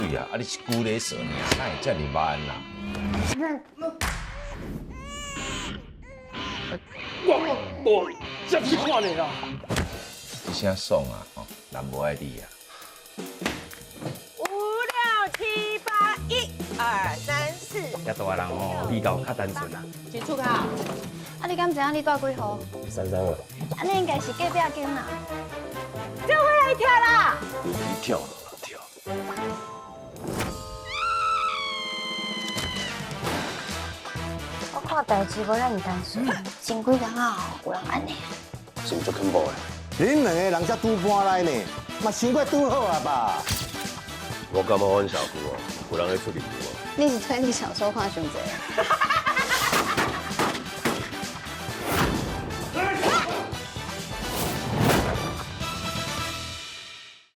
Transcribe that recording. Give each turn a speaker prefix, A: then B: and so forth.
A: 水啊，啊你一句咧說爾，哪會遮爾慢啊？
B: 我無這是看的啦。
A: 這聲爽啊，吼，人無愛你啊。
C: 五六七八，一二三四。
D: 遮大人吼比較較單純啊。
C: 進出口。
E: 啊，你敢知影你住幾號？
D: 三三二。
E: 按呢應該是隔壁間啦。
C: 就會來跳啦！
A: 你跳就跳。
E: 我看代誌無遐爾單純，前幾工啊，有人按呢。
D: 是毋足恐怖的？
F: 恁兩個人才拄搬來呢，嘛傷過拄好啊吧？
G: 我感覺阮社區哦，有人咧出入無？
E: 你是推理小說看傷濟。